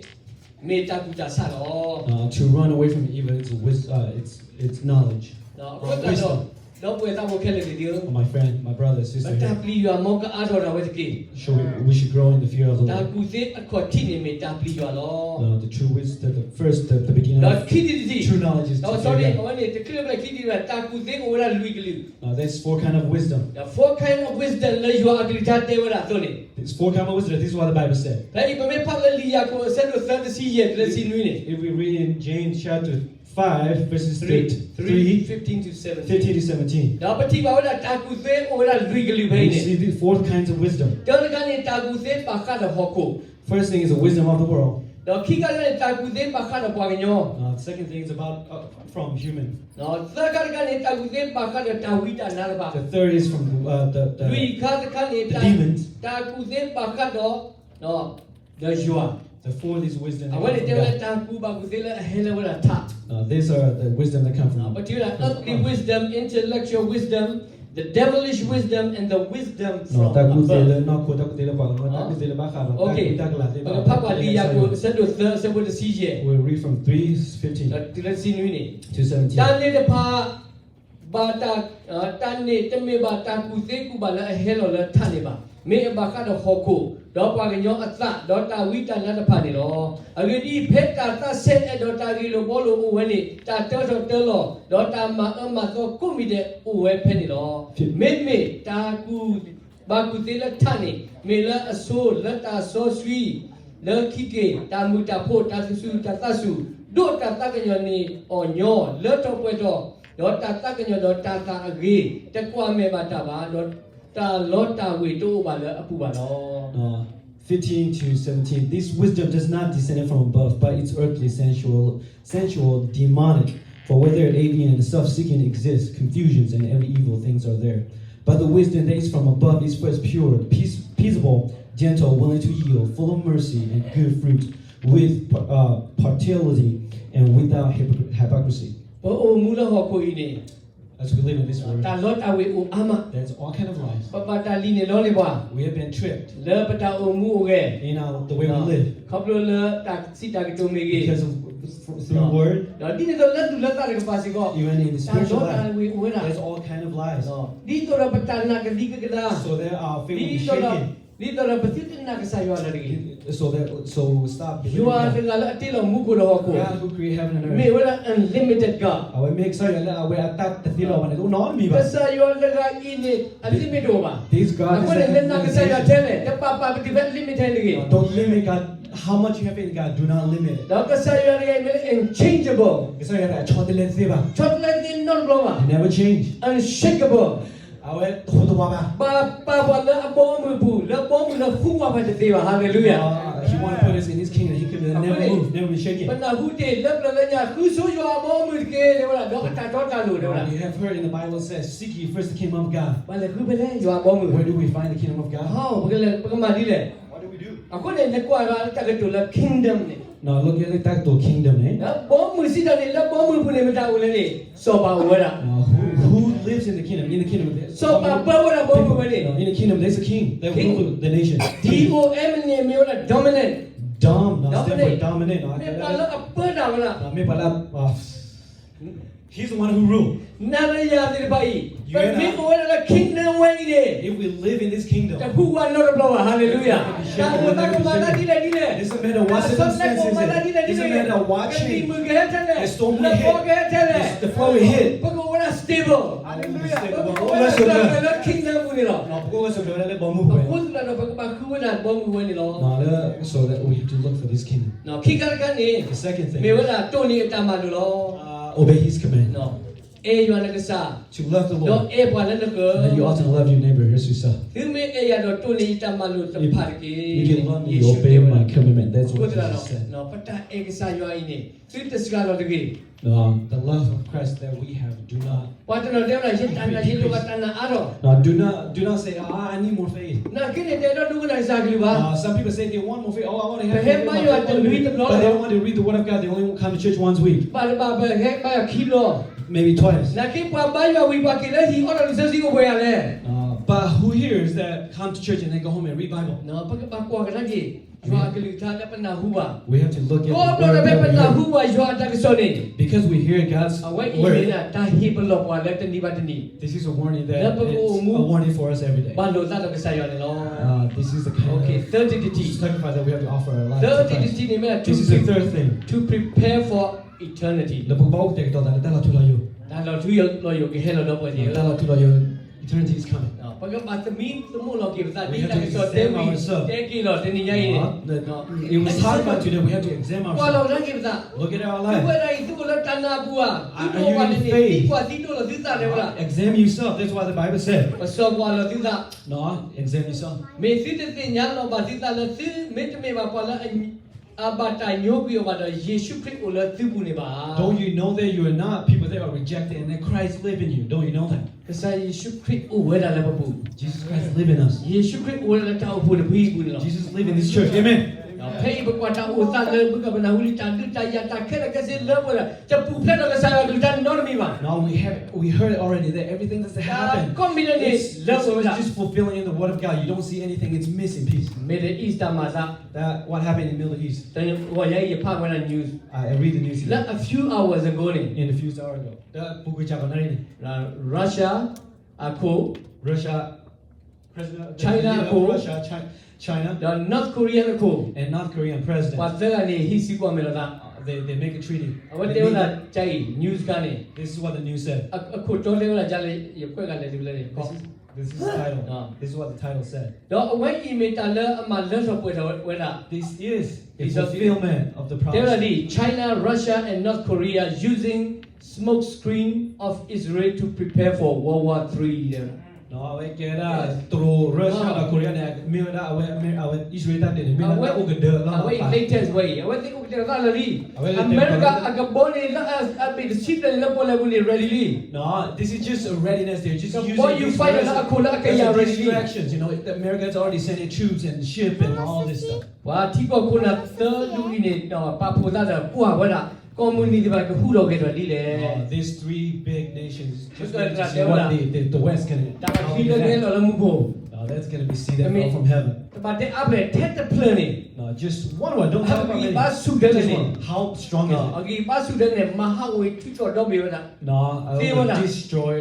မ့ၢ်တၢ်ကူၣ်တၢ်ဆးလီၤ. Uh, to run away from evil, it's wis-, uh, it's, it's knowledge. အဃိသတးဒီး, ဒီပုၢ်ဝဲၢ်သးဘိခဲလၢာ်န့ၣ်ဒီး, My friend, my brother, sister, ပတၢ်ပျံၤယွၤမ်ကအါထီၣ်ဒၣ်ဝဲတက့ၢ်. Should we, we should grow in the fear of the Lord. တၢ်ကူၣ်သ့အခီၣ်ထံးန့ၣ်မ့ၢ်တၢ်ပျံၤယွၤလီၤ. Uh, the true wisdom, the first, the, the beginning of true knowledge is to fear God. ဒီးခံထံၣ်တထံၣ်, ဒီး sorry, အဝဲန့ၣ် တချုးလၢခံထံၣ်တထံၣ်ဘၣ်, တၢ်ကူၣ်သ့အိၣ်ဝဲဒၣ်လွံၢ်ကလုာ်. Uh, there's four kind of wisdom. The four kind of wisdom လၢယွၤအကလုၢ်ကထါတဲဝဲဒၣ်အသိးန့ၣ်, There's four kind of wisdom. This is what the Bible said. ဖဲအံၤပမ့ၢ်ဖးလၢလံာ်ယၤကိာ်အဆၢဒိၣ်သၢ တဆံယဲၢ်တုၤလၢတဆံနွံန့ၣ်, If we read in James chapter five, verses three, three, fifteen to seventeen. Fifteen to seventeen. ဒီးပထံၣ်ဘၣ်ဝဲဒၣ်တၢ်ကူၣ်သ့အိၣ်ဝဲဒၣ်လွံၢ်ကလုာ်ဖဲအံၤန့ၣ်, we see the four kinds of wisdom. တၢတခါန့ၣ် တၢ်ကူၣ်သ့ဘၣ်ဃးဒီးဟီၣ်ခိၣ်, first thing is the wisdom of the world. ဒီးခံခါတခါန့ၣ် တၢ်ကူၣ်သ့ဘၣ်ဃးဒီးပှၤကညီ, uh, the second thing is about, uh, from human. ဒီးသၢခါတခါန့ၣ် တၢ်ကူၣ်သ့ဘၣ်ဃးဒီးတၢ်ဝံတၢ်နါတဖၣ်, the third is from, uh, the, the, လွံၢ်ခါတခါန့ၣ် တၢ်ကူၣ်သ့ဘၣ်ဃးဒီး ဒီးယွၤ, the fourth is wisdom. အဝဲန့ၣ်တဲဝဲလၢတၢ်ကူၣ်ဘၣ်ကူၣ်သ့လၢအဟဲလၢဝဲဒၣ်ထး, uh, these are the wisdom that come from, ပထံၣ်ဝဲဒၣ် earthly wisdom, intellectual wisdom, the devilish wisdom, and the wisdom from above. တၢ်ကူၣ်သ့လၢနီၢ်ခိ, တၢ်ကူၣ်သ့လၢပှၤကညီ, တၢ်ကူၣ်သ့လၢဘၣ်ဃးဒီး, okay, တၢ်ကူၣ်တၢ်ကလၤသ့ၣ်တဖၣ်, ပကဖးကွၢ်လံာ်ယၤကိာ်အဆၢဒိၣ်သၢ အဆၢဖိတဆံယဲၢ်, we read from three fifteen, တုၤလၢတဆံနွံန့ၣ်, to seventeen. တၢ်န့ၣ်တဖၣ် ဘၣ်တၢ်, တၢ်န့ၣ်တမ့ၢ်ဘၣ်တၢ်ကူၣ်သ့ကူၣ်ဘၣ်လၢအဟဲလီၤလၢထးန့ၣ်ဘၣ်. မ့ၢ်အဘၣ်ဃးဒီးဟီၣ်ခိၣ်, ဒီးပှၤကညီအသး, ဒီးတၢ်ဝံတၢ်နါတဖၣ်န့ၣ်လီၤ. အဂ့ၢ်ဒ်အံၤ, ဖဲတၢ်သးစဲအဲၣ်ဒီးတၢ်ဂ့ၤလိာ်ဘှီလိာ်အိၣ်ဝဲန့ၣ်, တၢ်တၢထီၣ်တၢလီၤ, ဒီးတၢ်မၤအၢမၤသီကိးမံၤဒဲးအိၣ်ဝဲဖဲန့ၣ်လီၤ. မ့မ့ၢ်တၢ်ကူၣ်ဘၣ်ကူၣ်သ့လၢထးန့ၣ်, မ့ၢ်လၢအဆိလၢတၢ်စီဆှံ လၢခံက့ၤ, တၢ်မုာ်တၢ်ဖိး, တၢ်သူၣ်စူၤတၢ်သးစူၤ, ဒိးတၢ်သးကညီၤန့ၢ်အီၤညီ, လၢထီၣ်ပှဲၤထီၣ်, ဒီးတၢ်သးကညီၤဒီးတၢ်သးအဂ့ၤ, တကွၢ်မဲာ်ဘၣ်တၢ်ဘၣ်, ဒီးတၢ်လီတၢ်ဝ့ၤတအိၣ်ဘၣ်လၢအပူၤဘၣ်လီၤ. Uh, fifteen to seventeen. This wisdom does not descend from above, but it's earthly, sensual, sensual, demonic. For where there is envy and self-seeking exists, confusions and every evil things are there. But the wisdom that is from above is first pure, peace, peaceable, gentle, willing to yield, full of mercy and good fruit, with uh, partiality and without hypocr- hypocrisy. ပအိၣ်မူလၢဟီၣ်ခိၣ်အံၤန့ၣ်, As we live in this world, တၢ်လီတၢ်ဝ့ၤအိၣ်အါမး, there's all kind of lies. ပဘၣ်တၢ်လံၣ်န့ၢ်လီန့ၢ်ပှၤ, we have been tricked လၢပတၢ်အိၣ်မူအိၣ်ဂဲၤ, in our, the way we live, ခီဖျိလၢတၢ်စံးတၢ်ကတိၤမ့ၢ်ဂ့ၤ, because of, through the word, ဒီးဒ်န့ၣ်အသိးလၢသူၣ်လၢသးတကပၤစ့ၢ်ကီး, even in the spiritual life, တၢ်လီတၢ်ဝ့ၤအိၣ်ဝဲဒၣ်, there's all kind of lies. ဒ်သိးဒီးပတၢ်နာ်ကဒံကဒါ, so that our faith will be shaken. ဒ်သိးဒီး, ဒ်သိးဒီးပသုတနာ်ကစၢ်ယွၤတဂ့ၤ. So we stop believing God. ယွၤတဂၤလၢအတ့လီၤမူခိၣ်ဒီးဟီၣ်ခိၣ်, God who created heaven and earth, မ့ၢ်ဝဲဒၣ် unlimited God. အဝဲမ့ၢ်ကစၢ်ယွၤလၢအဝဲအတၢ်တသ့လီၤဘၣ်န့ၣ် တအိၣ်နီတမံၤဘၣ်. ကစၢ်ယွၤတဂၤအံၤန့ၣ် အ limit တအိၣ်ဘၣ်. This God is, အဃိန့ၣ် လၢနာ်ကစၢ်ယွၤထဲလဲၣ်, တပာ်ပာ်ပတုာ်ဖဲ limit ထဲတဂ့ၤ. Don't limit God. How much you have faith in God, do not limit it. ဒီးကစၢ်ယွၤတဂၤအံၤမ့ၢ်လၢ unchangeable. ကစၢ်ယွၤန့ၣ် အဆီတလဲတသ့ဘၣ်. ဆီတလဲတသ့နီတဘျီဘၣ်. He never change. Unshakable. အဝဲတဟူးတဝးဘၣ်. ဘၣ်ပာ်ပှၤလၢအဘီအမုၢ်အပူၤ, လၢဘီမုၢ်လၢဃုဝဲဖဲတသ့ဘၣ်. Hallelujah. Uh, he want to put us in his kingdom. He can never move, never be shaken. ပနၢ်ဟူတ့ၢ်လၢပျၢၤလၢညါ, ဃုဆိယွၤအဘီအမုၢ်တက့ၢ်, တဲဝဲဒၣ်, ဒီးအတၢ်တီတၢ်လိၤ, တဲဝဲဒၣ်. We have heard in the Bible says, seek ye first the kingdom of God. ပှၤလဲၤဃုဖဲလဲၣ် ယွၤအဘီအမုၢ်. Where do we find the kingdom of God? ဟီ, ပကလဲၤ, ပကမၤဒ်လဲၣ်. What do we do? အဃိန့ၣ် နကွၢ်ဂၤလၢတၢ်ကတိၤလၢ kingdom န့ၣ်, နကွၢ်လၢတၢ်ကတိၤ kingdom န့ၣ်, ဘီမုၢ်စံးတၢ်န့ၣ် လၢဘီမုၢ်အပူၤန့ၣ် မတၤအိၣ်လဲၣ်န့ၣ်, စီၤပၤအိၣ်ဝဲဒၣ်. Who, who lives in the kingdom? In the kingdom, စီၤပၤပၢဝဲဒၣ်ဘီမုၢ်ဝဲန့ၣ်. In the kingdom, there's a king that rule the nation. D O M န့ၣ်မ့ၢ်ဝဲဒၣ် dominant. Dom, မ့ၢ်ပှၤလၢအပၢတၢ်ဝဲဒၣ်. မ့ၢ်ပှၤလၢ He's the one who rule. နၤဒီးယၤသ့ၣ်တဖၣ်အံၤ, ပမ့ၢ်အိၣ်ဝဲဒၣ်လၢ kingdom ဝဲအံၤန့ၣ်, if we live in this kingdom, တဟူးဝးနီတဘျီဘၣ်. Hallelujah. တၢ်အိၣ်သးကမၤသးဒ်လဲၣ်ဒ်လဲၣ်, doesn't matter what circumstances, doesn't matter what change, ကသံၣ်မုၢ်ကဟဲထဲလဲၣ်, the storm will hit, လၢပီကဟဲထဲလဲၣ်, the flood will hit, ပကအိၣ်ဝဲဒၣ် stable. Hallelujah. ပကအိၣ်ဝဲဒၣ်လၢ kingdom ပူၤန့ၣ်လီၤ. ပကအိၣ်ဝဲဒၣ်လၢဘီမုၢ်ပူၤ. အဃိသတးဒီး ပကဘၣ်ဃုဝဲဒၣ်ဘီမုၢ်ဝဲန့ၣ်လီၤ. So that we have to look for this kingdom. ခံခါတခါန့ၣ်, မ့ၢ်ဝဲဒၣ်တိၢ်န့ၢ်အတၢ်မၤလိာ်လီၤ. Obey his command. အဲၣ်ယွၤနကစၢ်, ဒီးအဲၣ်ပှၤလၢနဃၢၤ, သုမ့ၢ်အဲၣ်ယၤဒီးတိၢ်န့ၢ်ယတၢ်မၤလိာ်တဖၣ်တက့ၢ်. ယ့ၣ်ၡူးတဲဝဲဒၣ်. အဃိသတးဒီး ပတၢ်အဲၣ်ကစၢ်ယွၤအံၤန့ၣ် သုတစှၤလီၤတဂ့ၤ. ပှၤတနီၤတဲဝဲဒၣ် ယတၢ်နာ် ယလိၣ်ဘၣ်တၢ်နာ်အါထီၣ်. Do not, do not say, I need more faith. နာ်က့န့ၣ် တအဲၣ်ဒိးဒိကနၣ်ကစၢ်ကလုၢ်ဘၣ်. Some people say they want more faith. Oh, I want to have more faith, but they don't want to read the word of God. They only come to church once a week. ဘၣ်တဘၣ် ပဟဲဘါယွၤခံဘျီ, maybe twice. နာ်က့ ပှၤဘါယွၤဝံၤ ပှၤက့ၤလၢဟံၣ်အီဒီးလံာ်စီဆှံအိၣ်ပှဲၤဂၤလဲၣ်. But who here is that come to church and then go home and read Bible? ပကဘၣ်ကွၢ်ကဒါက့ၤ ယွၤအကလုၢ်ကထါလၢပနၢ်ဟူဘၣ်. ခီဖျိလၢပနၢ်ဟူဘၣ်ယွၤအတၢ်ကစီၣ်န့ၣ်, because we hear God's word, အဝဲအံၤမ့ၢ်ဒၣ်တၢ်ဟ့ၣ်ပလီၢ်ပှၤလၢတနံၤဘၣ်တနံၤ, this is a warning that is a warning for us every day. လၢပကအိၣ်မူ a warning for us every day. ဘၣ်လိာ်သးဒီးကစၢ်ယွၤန့ၣ်လီၤ. This is the kind of, okay, third thing, sacrifice that we have to offer our life to Christ. This is the third thing. To prepare for eternity. လၢပကဘၣ်အိၣ်ကတဲာ်ကတီၤသးလၢတၢ်လီၤထူလီၤယိာ်. တၢ်လီၤထူလီၤယိာ်ကဟဲလီၤဒီးပှၤကညီ, တၢ်လီၤထူလီၤယိာ် Eternity is coming. ပကဘၣ်သမံသမိးလီၤက့ၤပသး ဒ်တၢ်ကစီၣ်တဲဝံၤ တဲက့ၤလီၤတနံၤညါအံၤန့ၣ် It was talked about today. We have to examine ourselves. ကွၢ်လီၤဝဲဒၣ်က့ၤပသး, Look at our life. သုဝဲဒၣ်အံၤ သုအိၣ်လၢတၢ်နာ်အပူၤဧါ, သုတအိၣ်ဘၣ်န့ၣ်န့ၣ် သံကွၢ်သုဒိၣ်လီၤသုသးတဲဝဲဒၣ်. Examine yourself. That's why the Bible said. ပစီကွၢ်လီၤသုသး, Examine yourself. မ့ၢ်သုတသ့ၣ်ညါလီၤဘၣ်သုသးလၢသုမ့တမ့ၢ်ဘၣ်ပှၤလၢ အဘၣ်တၢ်ညိကွံာ်အီၤဘၣ်ဒီး ယ့ၣ်ၡူးခရံာ်အိၣ်လၢသုပူၤန့ၣ်ဘၣ်. Don't you know that you are not people that are rejected and that Christ live in you? Don't you know that? ကစၢ်ယ့ၣ်ၡူးခရံာ်အိၣ်ဝဲဒၣ်လၢပပူၤ, Jesus Christ live in us. ယ့ၣ်ၡူးခရံာ်အိၣ်ဝဲဒၣ်လၢတၢ်အိၣ်ဖှိၣ်တဖုအံၤအပူၤန့ၣ်လီၤ. Jesus live in this church. Amen. ဖဲအံၤပကွၢ်တၢ်အိၣ်သးလၢ ပကဘၣ်နၢ်ဟူလံ တၢ်ဒုးတၢ်ယၤတၢ်ခဲလၢာ်ခဲဆ့လၢပဝဲဒၣ် တပူၤဖျဲးဒီးကစၢ်ယွၤအကလုၢ်ကထါနီတမံၤဘၣ်. No, we have, we heard it already that everything that's happened, တၢ်ကိးမံၤဒဲးန့ၣ် လၢပဝဲဒၣ် just fulfilling in the word of God. You don't see anything, it's missing piece. Middle East တၢ်မၤသး That what happened in Middle East. တဂီၢ်ညါအံၤ ယဖးဝဲဒၣ် news, I read the news လၢ here. A few hours ago န့ၣ် In a few hours ago. ဒီးပူၤကွံာ်စ့ၢ်ကီးနၣ်ရံၣ်န့ၣ် Russia အခိၣ်, Russia, President, China အခိၣ်, Russia, Chi-, China, ဒီး North Korea အခိၣ်, and North Korean president. ပှၤသၢဂၤန့ၣ် ဟံးစုကွၢ်မဲာ်လိာ်သး, Uh, they, they make a treaty. အဝဲတဲဝဲဒၣ် ကၢ်အံၤ news ခါန့ၣ်, This is what the news said. အခိၣ်တီတဲဝဲဒၣ် ကၢ်လၢယကွဲးဂၤလဲၤတုၤလၢန့ၣ် This is, this is the title. This is what the title said. ဒီးအဝဲအံၤမ့ၢ်တၢ်လၢအမၤလၢထီၣ်ပှဲၤထီၣ်ဝဲဒၣ် This is the fulfillment of the promise. တဲဝဲဒၣ်ဒ် China, Russia and North Korea using smoke screen of Israel to prepare for World War Three တဲဝဲဒၣ်. အဝဲကဲဒၣ် တရူး Russia ဒီး Korea န့ၣ် မ့ၢ်ဝဲဒၣ်အဝဲ အဝဲ Israel တၢ်ဒုးန့ၣ် မ့ၢ်ဝဲဒၣ်တၢ်အိၣ်ကဒၢလီၤ အဝဲအံၤ latest ဝဲအံၤ အဝဲသ့ၣ်အိၣ်ကတဲာ်သးလၢာ်လံ. အမဲရကၤအကဘီန့ၣ် လၢအဘ့ၣ်တဆံဖျၢၣ်န့ၣ် လၢပီၣ်လဲၣ်ပူၤန့ၣ် ready လံ. No, this is just a readiness. They're just using these resources. ကဘီယူၤ fighter လၢအခိၣ်လၢအကယၤ ready လံ. Distractions. You know, America's already sending troops and ship and all this stuff. ပှၤထံကီၢ်ခိၣ်နၢ်သၢဒူၣ်အံၤန့ၣ် ပာ်ဖှိၣ်သးဒီးကွၢ်ဝဲဒၣ် ကီၢ်မုၢ်နံၤသ့ၣ်တဖၣ်ကဟူးထီၣ်ဂဲၤထီၣ်ဒ်လဲၣ်. These three big nations, just waiting to see what the, the, the West can, how can do that. တၢ်ခံလၢကဟဲလီၤလၢမူခိၣ် No, that's gonna be seeded from heaven. တဘၣ်တဲအါဖျဲၣ်ထဲတဖျၢၣ်န့ၣ် No, just one word. Don't talk about many. အဂံၢ်ဘါဆူၣ်ဒၢန့ၣ် Just one. How strong is it? အဂံၢ်ဘါဆူၣ်ဒၢန့ၣ် မၤဟးဂီၤအံၤ ထုးထီၣ်ဒီဘ့ၣ်ဝဲဒၣ် No, it will destroy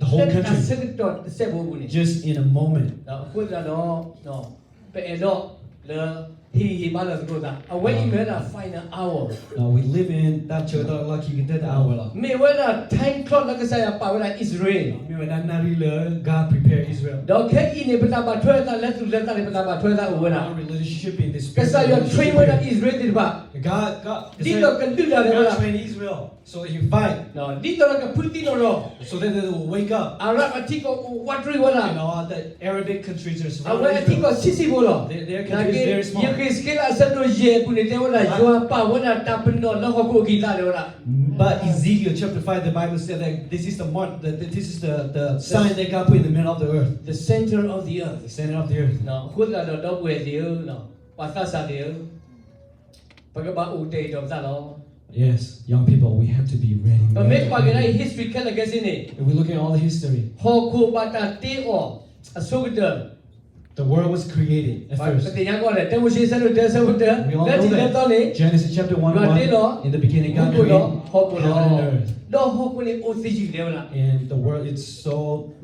the whole country. လၢတၢ်ဆၢကတီၢ်တစဲးဖိအပူၤန့ၣ် Just in a moment. အဃိသတးဒီး ပအဲၣ်ဒိးလၢ ဟ့ၣ်ဂံၢ်ဟ့ၣ်ဘါလီၤသကိးသး အဝဲအံၤမ့ၢ်ဝဲဒၣ် final hour လီၤ. We live in တၢ်ဆၢကတီၢ်လီၢ်ခံကတၢၢ်တၢ် hour လီၤ. မ့ၢ်ဝဲဒၣ် time clock လၢကစၢ်ယွၤပာ်ဝဲဒၣ်အံၣ်စရ့လး မ့ၢ်ဝဲဒၣ်နၣ်ရံၣ်လၢ God prepare Israel. ဒီးခဲအံၤန့ၣ် ပတၢ်ဘၣ်ထွဲသးလၢသူၣ်လၢသးန့ၣ် ပတၢ်ဘၣ်ထွဲသးအိၣ်ဝဲဒၣ် Our relationship in the spirit. ကစၢ်ယွၤ train ဝဲဒၣ်အံၣ်စရ့လးသ့ၣ်တဖၣ် God, God, ဒ်သိးကဒုးတၢ်လၢဝဲဒၣ် God train Israel. So that you fight. ဒ်သိးဒီးကဖုသံလီၤဒီး So that they will wake up. အၤရၣ်အထံကီၢ်အိၣ်ဝးတရံးဝဲဒၣ် And all the Arabic countries are surrounding Israel. အဝဲအထံကီၢ်ဆံးဆံးဖိလီၤ. Their, their country is very small. ယဃ့းစက့လးအဆၢဒိၣ်ယဲၢ်အပူၤန့ၣ် တဲဝဲဒၣ် ယွၤပာ်ဝဲဒၣ်တၢ်ပနီၣ်လၢဟီၣ်ခိၣ်အကံၢ်အသးလၢဝဲဒၣ် But Ezekiel chapter five, the Bible said that this is the mark, that this is the, the sign that God put in the middle of the earth. The center of the earth. The center of the earth. အဃိသတးဒီး ဒီပုၢ်ဝဲၢ်သ့ၣ်ဧၢ, ပှၤသးစၢ်သ့ၣ်ဧၢ, ပကဘၣ်အိၣ်ကတဲာ်ကတီၤပသးလီၤ. Yes, young people, we have to be ready. ပမ့ၢ်ကွၢ်က့ၤဒၣ်အံၤ history ခဲလၢာ်ခဲဆ့န့ၣ်, If we look at all the history, ဟီၣ်ခိၣ်ဘၣ်တၢ်တ့အီၤအဆိကတၢၢ်, the world was created at first. ပသ့ၣ်ညါကီးဒီး တၢမိၤၡ့ အဆၢဒိၣ်တၢ အဆၢဖိတၢ, လၢထံးလၢသီန့ၣ်, Genesis chapter one, ယွၤတ့လီၤ, in the beginning God created heaven and earth. ဒီးဟီၣ်ခိၣ်န့ၣ်အိၣ်သယုၢ်လီၤဝဲဒၣ်, And the world is so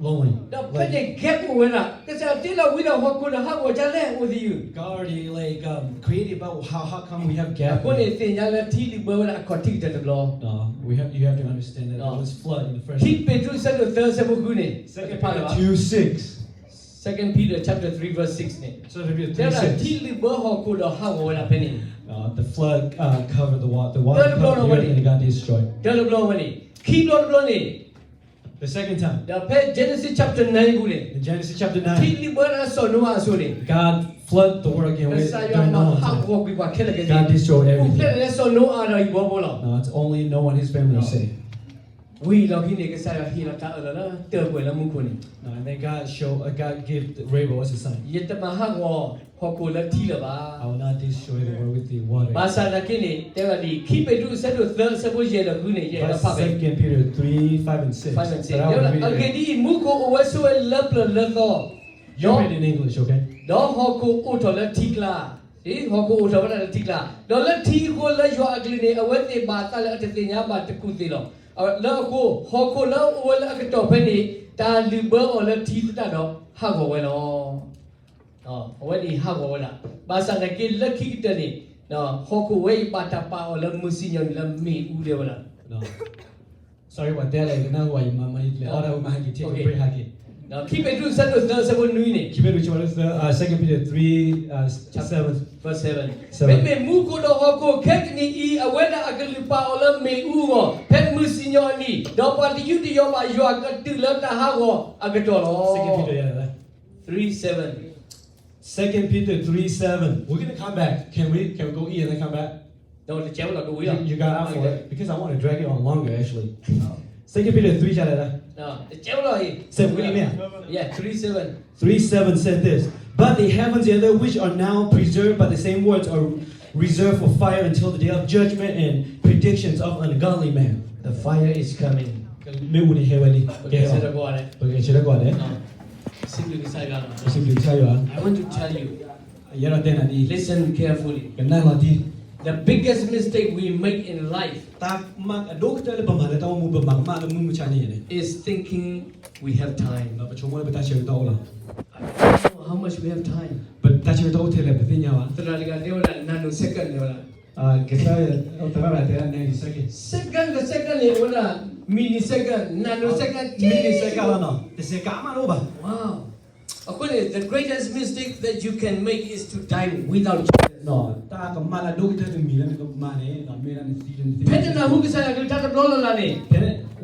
lonely. ဒီးဖဲန့ၣ် gap အိၣ်ဝဲဒၣ်, ကစၢ်ယွၤတ့လီၤဝံၤဒီးဟီၣ်ခိၣ်ဒီးဟးဂီၤဒ်လဲၣ်အိၣ်သယုၢ်, God already like, um, created, but how, how come we have gap? အဃိန့ၣ်သ့ၣ်ညါလၢထံလုၢ်ဘၢဝဲဒၣ်အခီၣ်ထံးကတၢၢ်တဘျီ, No, we have, you have to understand that there was flood in the first. ခံပ့းတရူး အဆၢဒိၣ်သၢ အဆၢဖိဃုန့ၣ်, Second Peter two six. Second Peter chapter three verse sixန့ၣ်, တဲဝဲဒၣ်ထံလုၢ်ဘၢဟီၣ်ခိၣ်ဒီးဟးဂီၤဝဲဒၣ်ဖဲန့ၣ်, Uh, the flood, uh, covered the wa-, the water covered the earth and it got destroyed. တဘျီဝဲန့ၣ်, ခံဘျီတဘျီန့ၣ်, The second time. ဒီးဖဲ Genesis chapter nine ပူၤန့ၣ်, In Genesis chapter nine, ထံလုၢ်ဘၢဒၣ်စီၤနိအၤအစိၤန့ၣ်, God flood the world again with, during Noah time. ကစၢ်ယွၤမၤဟးဂီၤကွံာ်ပှၤခဲလၢာ်ခဲဆ့, God destroyed everything. ပူၤဖျဲးလၢစီၤနိအၤဒီးအဟံၣ်ဖိလီၤ. No, it's only Noah and his family are saved. ဝံၤအလီၢ်ခံန့ၣ် ကစၢ်ယွၤဟ့ၣ်လီၤတၢ်အၢၣ်လီၤလၢတၢ်ပှဲၤလၢမူခိၣ်န့ၣ်, And then God show, uh, God give the rainbow as a sign. ယတမၤဟးဂီၤဟီၣ်ခိၣ်လၢထံလၢၤဘၣ်. I will not destroy the world with the water. ဘၣ်ဆၣ်သနာ်က့န့ၣ် တဲဝဲဒၣ်ဒ် ခံပ့းတရူး အဆၢဒိၣ်သၢ အဆၢဖိယဲၢ်ဒီးဃုန့ၣ်, ယအဲၣ်ဒိးဖးဖဲ Second Peter three, five and six. တဲဝဲဒၣ် အဂ့ၢ်ဒ်အံၤ, မူခိၣ်အိၣ်ဝဲဆိးဝဲလၢပျၢၤလၢသီ, You read in English, okay? ဒီးဟီၣ်ခိၣ်အိၣ်ထီၣ်လၢထံကျါ, ဟီၣ်ခိၣ်အိၣ်ထီၣ်ဝဲဒၣ်လၢထံကျါ, ဒီးလၢထံအဃိလၢယွၤအကလုၢ်န့ၣ် အဝဲသ့ၣ်ဘၣ်သးလၢအတသ့ၣ်ညါဘၣ်တကူၣ်သ့ၣ်လီၤ. လၢအဃိ ဟီၣ်ခိၣ်လၢအအိၣ်ဝဲလၢအကတီၢ်ဖဲန့ၣ် တၢ်လုၢ်ဘၢအီၤလၢထံသတးဒီးဟးဂီၤဝဲလီၤ. အဝဲန့ၣ်ဟးဂီၤဝဲဒၣ်, ဘၣ်ဆၣ်သနာ်က့လၢခံကတၢၢ်န့ၣ် ဟီၣ်ခိၣ်ဝဲအံၤဘၣ်တၢ်ပာ်အီၤလၢမုၢ်စံၣ်ညီၣ်န့ၣ်လၢမ့ၣ်အူဒဲဝဲဒၣ်. Sorry ပှၤတဲလဲၣ် ကနၣ်ဝဲယမၤမၤယကျဲၤ အီၣ်ဒၣ်ဝဲမၤဟဲက့ၤ take a break ဟဲက့ၤ ခံပ့းတရူး အဆၢဒိၣ်သၢ အဆၢဖိနွံန့ၣ်, ခံပ့းတရူး chapter three, uh, seven, verse seven. မ့မ့ၢ်မူခိၣ်ဒီးဟီၣ်ခိၣ်ခဲကနံၣ်အံၤ အဝဲဒၣ်အကလုၢ်ပာ်အီၤလၢမ့ၣ်အူအဂီၢ်, ဖဲမုၢ်စံၣ်ညီၣ်အနံၤ, ဒီးပှၤတယူးတယီၣ်ဘၣ်ယွၤကတုၤလၢတၢ်ဟးဂီၤအကတီၢ်လီၤ. Second Peter, yeah, three seven. Second Peter three seven. We're gonna come back. Can we, can we go eat and then come back? ဒီးတကဲဝဲလီၤကဝံၤလီၤ. You, you got out for it because I want to drag it on longer, actually. Second Peter three ကျါလဲၣ်, တကဲဝဲလီၤအံၤ, စဲးဝံၤန့ၣ်မ့ၢ်ဧါ, yeah, three seven. Three seven said this, But the heavens and the earth, which are now preserved by the same words, are reserved for fire until the day of judgment and predictions of ungodly men. The fire is coming. မ့ၣ်အူန့ၣ်ဟဲဝဲလံ. ပကဆၢထၢၣ်ကိးဂၤဒဲး, ပကဆၢထၢၣ်ကိးဂၤဒဲး, ပစံးဘျုးကစၢ်ယွၤ, ပစံးဘျုးကစၢ်ယွၤ. I want to tell you, ယအဲၣ်ဒိးတဲနၤဒ်အံၤ, listen carefully. ကနၣ်လီၤတံၢ်. The biggest mistake we make in life တၢ်မၤအဒိၣ်ကတၢၢ်လၢပမၤလၢတၢ်အိၣ်မူ ပမၤကမၣ်လၢမုၢ်မဆါန့ၣ်န့ၣ် is thinking we have time. ပဆိကမိၣ်လၢပတၢ်ဆၢကတီၢ်အိၣ်လီၤ. I don't know how much we have time. ပတၢ်ဆၢကတီၢ်အိၣ်ထဲလဲၣ် ပသ့ၣ်ညါဘၣ်. သရၣ်တဂၤတဲဝဲဒၣ် nanosecond တဲဝဲဒၣ်, ကစၢ်ယွၤတဲဝဲဒၣ် nanosecond, second က second န့ၣ် အဝဲဒၣ် millisecond, nanosecond, millisecond လီၤနီၤ, တစဲးကးမးတအိၣ်ဘၣ်. Wow. အဃိန့ၣ် the greatest mistake that you can make is to die without Jesus. တၢ်ကမၣ်လၢအဒိၣ်ကတၢၢ်တမံၤလၢနကမၤန့ၣ် မ့ၢ်ဒၣ်နသံလၢနသံ. ဖဲနနၢ်ဟူကစၢ်ယွၤကလုၢ်ကထါတဘျီလၢ်လၢ်န့ၣ်,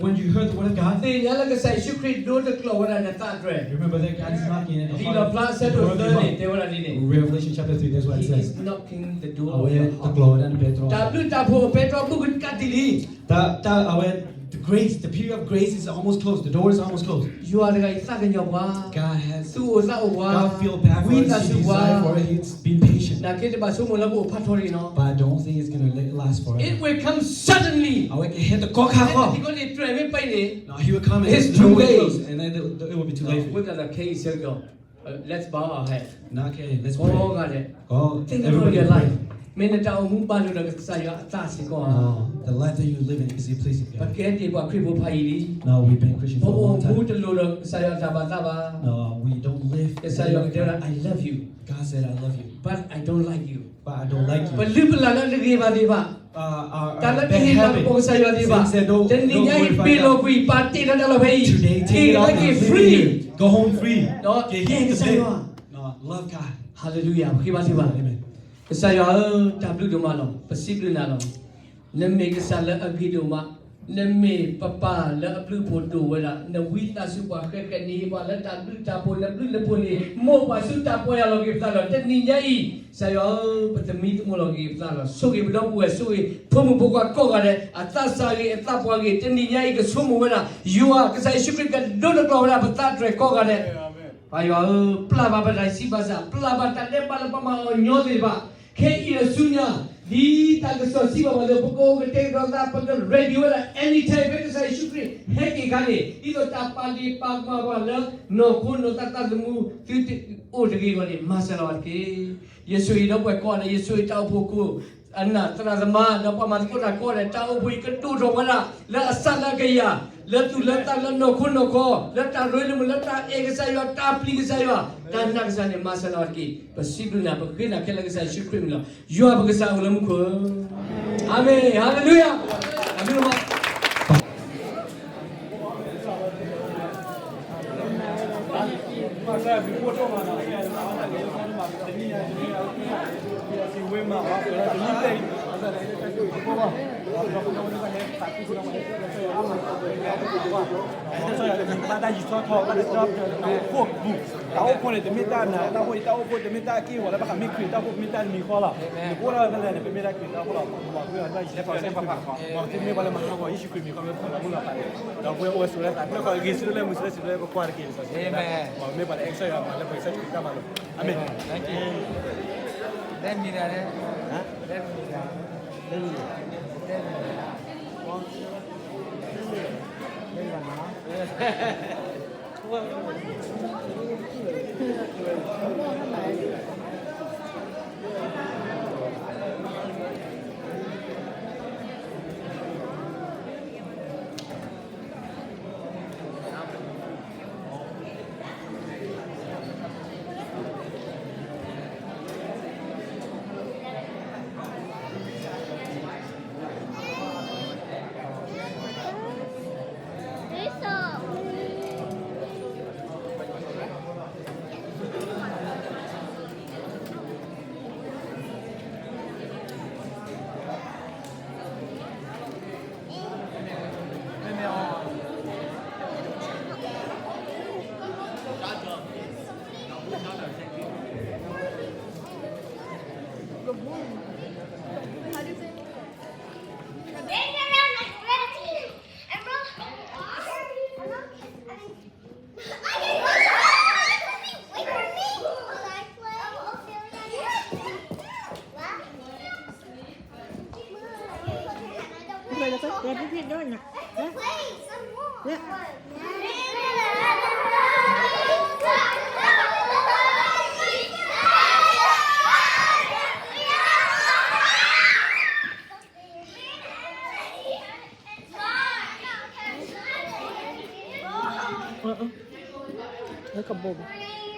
when you heard the word of God, သ့ၣ်ညါလၢကစၢ်ယ့ၣ်ၡူးခရံာ်ဒိတကျိးဝဲဒၣ်နသးတြဲၤ. Remember that God is knocking at the heart of you. လံာ်လီၣ်ဖျါအဆၢဒိၣ်သၢန့ၣ် တဲဝဲဒၣ်ဒ်န့ၣ်, Revelation chapter three, that's what it says. He is knocking the door of your heart. အဝဲတကျိးဝဲဒၣ်နပဲတြီ. တၢ်ဘျုးတၢ်ဖှိၣ်အပဲတြီဘူးကတၢၢ်ဒ်လံ. တၢ်, တၢ်, အဝဲ, the grace, the period of grace is almost closed. The door is almost closed. ယွၤတဂၤအံၤသးကညီၤပှၤ, God has, သူၣ်အိၣ်သးအိၣ်ပှၤ, God feel bad for us. He desire for it. He's been patient. နာ်က့တဘၣ်ဆိကမိၣ်လၢကအိၣ်ဖးထီလံနီၤ. But I don't think it's gonna la-, last forever. It will come suddenly. အဝဲကဟဲသကိးခါဃီ. တၢ်သံကွၢ်န့ၣ် တြဲၤမ့ၢ်ပၢန့ၣ်, no, he will come and it's too late. And then it, it will be too late. အဃိသတးဒီးခဲအံၤဆၢကတီၢ် let's bow our head. Okay, let's pray. ကိးဂၤဒဲး, think about your life. မ့ၢ်နတၢ်အိၣ်မူဘၣ်လိာ်ဒီးကစၢ်ယွၤအသးစ့ၢ်ကီးဧါ. The life that you live in, is it pleasing to God? ပကဲဒ်ပှၤခရံာ်ဖိဖးယံာ်လံ. No, we've been Christian for a long time. ပအိၣ်မူတလိၤဒီးကစၢ်ယွၤအတၢ်ဘၣ်သးဘၣ်. No, we don't live. ကစၢ်ယွၤကတဲဝဲဒၣ် I love you. God said, I love you. But I don't like you. But I don't like you. ပလုၢ်ပလၢ်လၢတဂ့ၤဘၣ်သ့ၣ်တဖၣ်, တၢ်လၢတဟ့ၣ်လၤကပီၤကစၢ်ယွၤသ့ၣ်တဖၣ်, တနံၤညါအံၤပ့ၤလီၤကွံာ် ပာ်တ့ၢ်လၢတၢ်လီၢ်ဖဲအံၤ, က့ၤလၢက့ၤ free, go home free, ဒီးကဲကစၢ်ယွၤ. Hallelujah, ပဃ့ဘါထုကဖၣ်. ကစၢ်ယွၤဧၢ, တၢ်ဘျုးဒိၣ်မးလီၤ, ပစံးဘျုးနၤလီၤ. နမ့ၢ်ကစၢ်လၢအဂ့ၤဒိၣ်မး, နမ့ၢ်ပပၢ်လၢအဘျုးအဖှိၣ်ဒိၣ်ဝဲဒၣ်, နဝံသးစူၤပှၤဃဲးဃဲးန့ၣ် ဟ့ၣ်ပှၤလၢတၢ်ဘျုးတၢ်ဖှိၣ်, နဘျုးနဖှိၣ်န့ၣ် မိၢ်ပှၢ်ဆူတၢ်ပီၢ်ယၢ်လီၤက့ၤပသးလီၤ. တနံၤညါအံၤ, ကစၢ်ယွၤဧၢ, ပသမံသမိးလီၤက့ၤပသးလီၤ. ဆိၣ်ဂ့ၤပဒီပုၢ်ဝဲၢ်, ဆိၣ်ဂ့ၤဖိမုၣ်ဖိခွါကိးဂၤဒဲး, အသးစၢ်ဂ့ၤ အသးပှၢ်ဂ့ၤ, တနံၤညါအံၤ ကဆိကမိၣ်ဝဲဒၣ် ယွၤကစၢ်ယ့ၣ်ၡူးခရံာ်ကဒိတကျိးဝဲဒၣ် ပသးတြဲၤကိးဂၤဒဲး. ပၢ်ယွၤဧၢ, ပျၢ်ဘၣ်ပတၢ်ဆံးဘၣ်ဆၣ်, ပျၢ်ဘၣ်တၢ်ဒဲးဘးလၢပမၤအီၤညီသ့ၣ်တဖၣ်, ခဲအံၤအဆူညါ, ဒ်တၢ်ကစီၣ်စံးဘၣ်ပှၤလၢ ပကအိၣ်ကတဲာ်ကတီၤသး, ပက ready ဝဲဒၣ် anytime ဖဲကစၢ်ယ့ၣ်ၡူးခရံာ်ဟဲက့ၤအခါန့ၣ်, ဒ်သိးတၢ်ပာ်ဒ့ၣ်ပာ်ကမၣ်ပှၤလၢ နီၢ်ခိနီၢ်သးသးသမူ သုတအိၣ်တဂ့ၤအဂီၢ်န့ၣ် မၤစၢၤလီၤတက့ၢ်. ယဆိၣ်ဂ့ၤဒီပုၢ်ဝဲၢ်ကိးဂၤဒဲး, ယဆိၣ်ဂ့ၤတၢ်အိၣ်ဖှိၣ်ခိၣ် အနၢ်သရၣ်သမါ ဒီးပှၤမၤသကိးတၢ်ကိးဂၤဒဲး, တၢ်အိၣ်ဖှိၣ်အံၤကဒိၣ်ထီၣ်ဝဲဒၣ် လၢအစးလၢအကယၤ, လၢသူၣ်လၢသးလၢနီၢ်ခိနီၢ်ခီ, လၢတၢ်ရ့လိာ်မုာ် လၢတၢ်အဲၣ်ကစၢ်ယွၤ, တၢ်ပျံၤကစၢ်ယွၤ, တၢ်နာ်ကစၢ်န့ၣ် မၤစၢၤလီၤတက့ၢ်. ပစံးဘျုးနၤ, ပဃ့နၤခဲလၢာ်ကစၢ်ယ့ၣ်ၡူးခရံာ်အမံၤလီၤ. ယွၤပကစၢ်အိၣ်လၢမူခိၣ်ဧၢ. အၤမ့ၣ်, hallelujah. အမံၤလီၤမး. တၢ်အိၣ်ဖှိၣ်န့ၣ် တမ့ၢ်တၢ်နး, တၢ်အိၣ်ဖှိၣ်, တၢ်အိၣ်ဖှိၣ်တမ့ၢ်တၢ်က့ၢ်ဂီၤလၢဘၣ်ဃးမ့ၢ်ခရံာ်, တၢ်အိၣ်ဖှိၣ်တမ့ၢ်တၢ်မံၤဃီလီၤ. နကအိၣ်ဒၣ်ဖဲလဲၣ်န့ၣ် ပမ့ၢ်ဒၣ်ခရံာ်တၢ်အိၣ်ဖှိၣ်လီၤ. မ့ၢ်ပှၤလၢမၤဟးဂီၤယ့ၣ်ၡူးခရံာ်မံၤဃီ မ့ၢ်ပှၤလၢမုၢ်လီၤဖးန့ၣ်, ဒီးပဝဲအိၣ်ဝဲဆိးလၢသး, ပှၤဂ့ၤဆူလၢမုၢ်ဆူလၢစံးလၢပကွၢ်တက့ၢ်. မ့ၢ်ပှၤလၢအဲၣ်ကစၢ်ယွၤ မၤလၢပကစၢ်ခရံာ်တၢ်မၤလိာ်. အၤမ့ၣ်. ကဘိၣ်ဘၣ်.